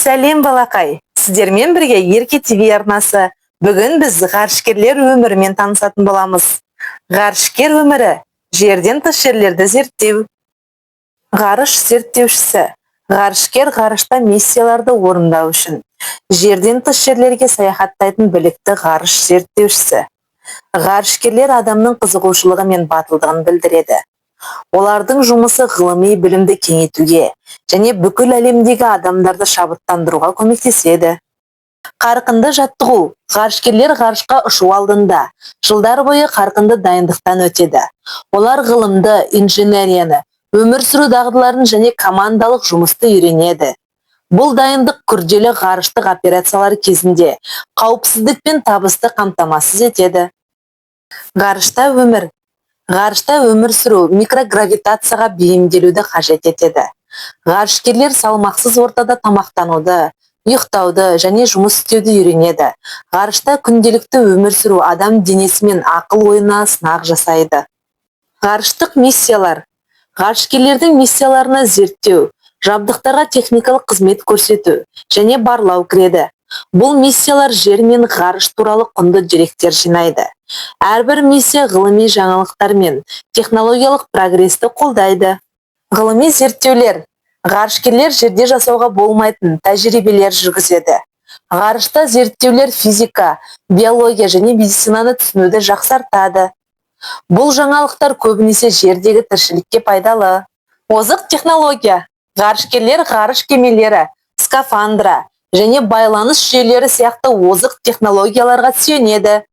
Сәлем, балақай! Сіздермен бірге Ерке ТВ арнасы. Бүгін біз ғарышкерлер өмірімен танысатын боламыз. Ғарышкер өмірі: жерден тыс жерлерді зерттеу. Ғарыш зерттеушісі. Ғарышкер — ғарышта миссияларды орындау үшін жерден тыс жерлерге саяхаттайтын білікті ғарыш зерттеушісі. Ғарышкерлер адамның қызығушылығы мен батылдығын білдіреді. Олардың жұмысы ғылыми білімді кеңейтуге және бүкіл әлемдегі адамдарды шабыттандыруға көмектеседі. Қарқынды жаттығу. Ғарышкерлер ғарышқа ұшу алдында жылдар бойы қарқынды дайындықтан өтеді. Олар ғылымды, инженерияны, өмір сүру дағдыларын және командалық жұмысты үйренеді. Бұл дайындық күрделі ғарыштық операциялар кезінде қауіпсіздік пен табысты қамтамасыз етеді. Ғарышта өмір. Ғарышта өмір сүру микрогравитацияға бейімделуді қажет етеді. Ғарышкерлер салмақсыз ортада тамақтануды, ұйықтауды және жұмыс істеуді үйренеді. Ғарышта күнделікті өмір сүру адам денесі мен ақыл ойына сынақ жасайды. Ғарыштық миссиялар. Ғарышкерлердің миссияларына зерттеу, жабдықтарға техникалық қызмет көрсету және барлау кіреді. Бұл миссиялар жер мен ғарыш туралы құнды деректер жинайды. Әрбір миссия ғылыми жаңалықтар мен технологиялық прогресті қолдайды. Ғылыми зерттеулер. Ғарышкерлер жерде жасауға болмайтын тәжірибелер жүргізеді. Ғарышта зерттеулер физика, биология және медицинаны түсінуді жақсартады. Бұл жаңалықтар көбінесе жердегі тіршілікке пайдалы. Озық технология. Ғарышкерлер ғарыш кемелері, скафандра және байланыс жүйелері сияқты озық технологияларға сүйенеді.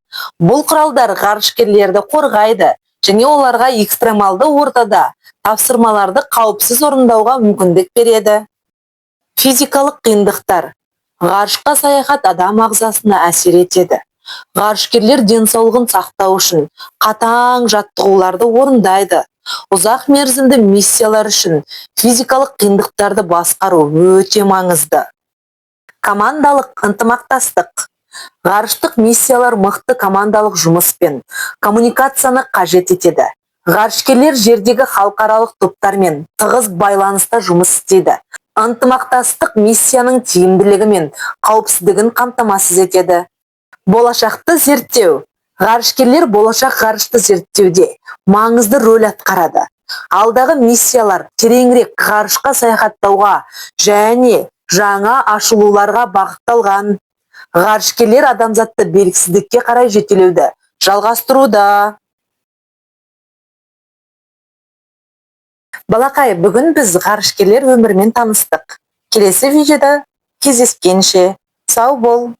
Бұл құралдар ғарышкерлерді қорғайды және оларға экстремалды ортада тапсырмаларды қауіпсіз орындауға мүмкіндік береді. Физикалық қиындықтар. Ғарышқа саяхат адам ағзасына әсер етеді. Ғарышкерлер денсаулығын сақтау үшін қатаң жаттығуларды орындайды. Ұзақ мерзімді миссиялар үшін физикалық қиындықтарды басқару өте маңызды. Командалық ынтымақтастық. Ғарыштық миссиялар мықты командалық жұмыс пен коммуникацияны қажет етеді. Ғарышкерлер жердегі халықаралық топтармен тығыз байланыста жұмыс істейді. Ынтымақтастық миссияның тиімділігі мен қауіпсіздігін қамтамасыз етеді. Болашақты зерттеу. Ғарышкерлер болашақ ғарышты зерттеуде маңызды рөл атқарады. Алдағы миссиялар тереңірек ғарышқа саяхаттауға және жаңа ашылуларға бағытталған. Ғарышкерлер адамзатты белгісіздікке қарай жетелеуді жалғастыруда. Балақай, бүгін біз ғарышкерлер өмірімен таныстық. Келесі видеода кездескенше сау бол!